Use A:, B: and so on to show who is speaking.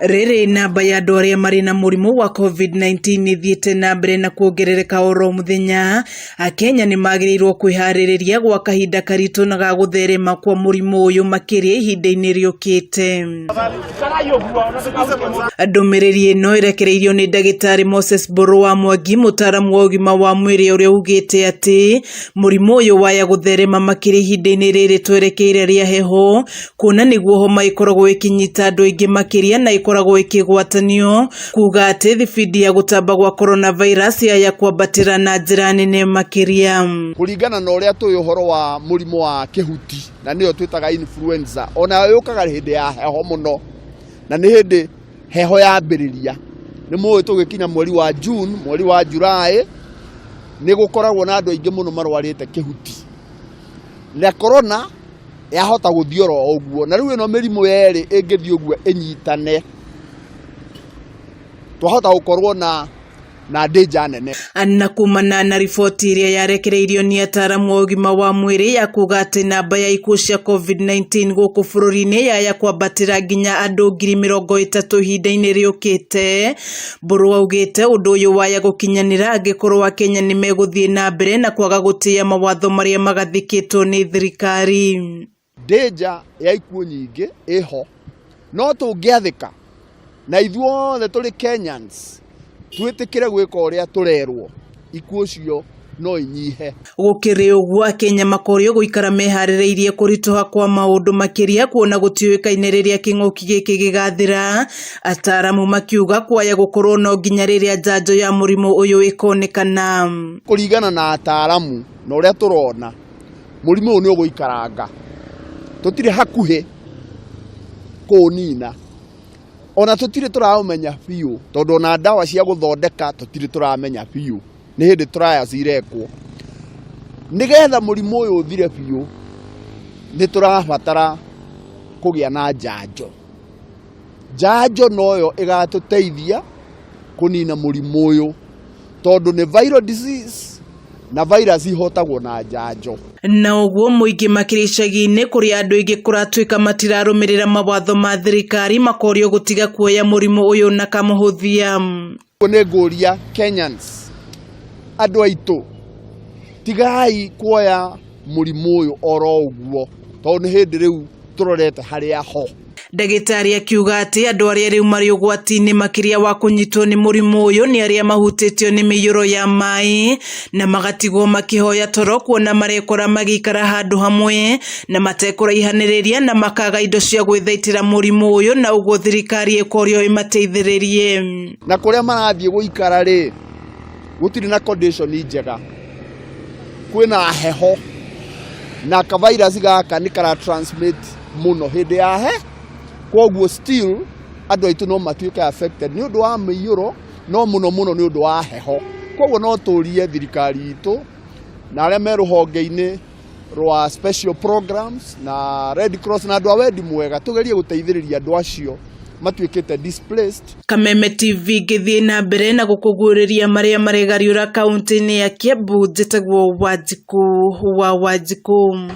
A: Rĩrĩ namba ya andũ arĩa marĩ na mũrimũ wa COVID-19 ĩthiĩte na mbere na kuongerereka oro mũthenya, Akenya nĩ magĩrĩirwo kwĩharĩrĩria gwa kahinda karitũ na ga gũtherema kwa mũrimũ ũyũ makĩria ihinda-inĩ rĩũkĩte. Ndũmĩrĩri ĩno ĩrekereirio nĩ ndagĩtarĩ Moses Mbũrũ wa Mwangi, mũtaaramu wa ũgima wa mwĩrĩ ũrĩa ugĩte atĩ mũrimũ ũyũ waya gũtherema makĩria ihinda-inĩ rĩrĩ twerekeire rĩa heho, kuona nĩguo homa ĩkoragwo ĩkĩnyita andũ aingĩ makĩria na ĩkoragwo ĩkĩgwatanio, kuga atĩ thibindi ya gũtamba gwa coronavirus yaya kwambatĩra na njĩra nene makĩria.
B: Kũringana na ũrĩa tũĩ ũhoro wa mũrimũ wa kĩhuti, na nĩyo twĩtaga influenza, onayo yũkaga hĩndĩ ya heho mũno, na nĩ hĩndĩ heho yambĩrĩria. Nĩ mũĩ tũgĩkinya mweri wa June, mweri wa July, nĩ gũkoragwo na andũ aingĩ mũno marwarĩte kĩhuti. Na corona yahota gũthiĩ oro ũguo, na rĩu ĩno mĩrimũ yerĩ ĩngĩthiĩ ũguo ĩnyitane, twahota gũkorwo na na danger nene.
A: Na kumana na riboti ĩrĩa yarekereirio nĩ ataaramu a ũgima wa mwĩrĩ ya kuga atĩ namba ya ikuũ cia COVID-19 gũkũ bũrũri-inĩ yaya kwambatĩra nginya andũ 30,000 ihinda-inĩ rĩũkĩte, Mbũrũ augĩte ũndũ ũyũ waya gũkinyanĩra angĩkorwo Akenya nĩ megũthiĩ na mbere na kwaga gũtĩĩa mawatho marĩa magathĩkĩtwo nĩ thirikari.
B: Danger ya ikuũ nyingĩ ĩho, no tũngĩathĩka na ithuothe tũrĩ Kenyans twĩtĩkĩre gwĩka ũrĩa tũrerwo, ikuũ icio no inyihe.
A: Gũkĩrĩ ũguo, Akenya makorio gũikara meharĩrĩirie kũritũha kwa maũndũ makĩria kuona gũtiũĩkaine rĩrĩa kĩng'ũki gĩkĩ gĩgathira, ataaramu makiuga kwaya gũkorwo no nginya rĩrĩa njanjo ya mũrimũ ũyũ ĩkonekana.
B: Kũringana na ataaramu na ũrĩa tũrona, mũrimũ ũyũ nĩ ũgũikaranga, tũtirĩ hakuhĩ kũũnina, ona tũtirĩ tũraũmenya biũ, tondũ ona ndawa cia gũthondeka tũtirĩ tũramenya biũ, nĩ hĩndĩ trials irekwo. Nĩgetha mũrimũ ũyũ ũthire biũ, nĩ tũrabatara kũgĩa na njanjo. Njanjo noyo ĩgatũteithia kũnina mũrimũ ũyũ, tondũ nĩ viral disease na virus ihotagwo na njanjo.
A: Na ũguo mũingĩ makĩria icagi-inĩ kũrĩa andũ aingĩ kũratuĩka matirarũmĩrĩra mawatho ma thirikari makorio gũtiga kuoya mũrimũ ũyũ na kamũhũthia.
B: Nĩ ngũria Kenyans, andũ aitũ, tigai kuoya mũrimũ ũyũ oro ũguo, tondũ nĩ hĩndĩ rĩu tũrorete harĩa ho.
A: Ndagĩtarĩ akiuga atĩ andũ arĩa rĩu marĩ ũgwati-inĩ makĩria wa kũnyitwo nĩ mũrimũ ũyũ nĩ arĩa mahutĩtio nĩ mĩiyũro ya maĩ na magatigwo makĩhoya toro kuona marekora magĩikara handũ hamwe na matekũraihanĩrĩria na makaga indo cia gwĩthaitĩra mũrimũ ũyũ, na ũguo thirikari ĩkorio ĩmateithĩrĩrie.
B: Na kũrĩa marathiĩ gũikara rĩ, gũtirĩ na condition njega, kwĩna heho na ka virus gaka nĩ kara transmit mũno hĩndĩ ya he, koguo still andũ aitũ no matuĩke affected nĩ ũndũ wa mĩiyũro, no mũno mũno nĩ ũndũ wa heho. Koguo no tũrie thirikari itũ na arĩa me rũhonge-inĩ rwa special programs na Red Cross na andũ a wendi mwega, tũgerie gũteithĩrĩria andũ acio matuĩkĩte displaced.
A: Kameme TV ngĩthiĩ na mbere na gũkũguũrĩria marĩa maregariũra kaunti-inĩ ya Kiambu, njĩtagwo Wanjikũ wa Wanjikũ.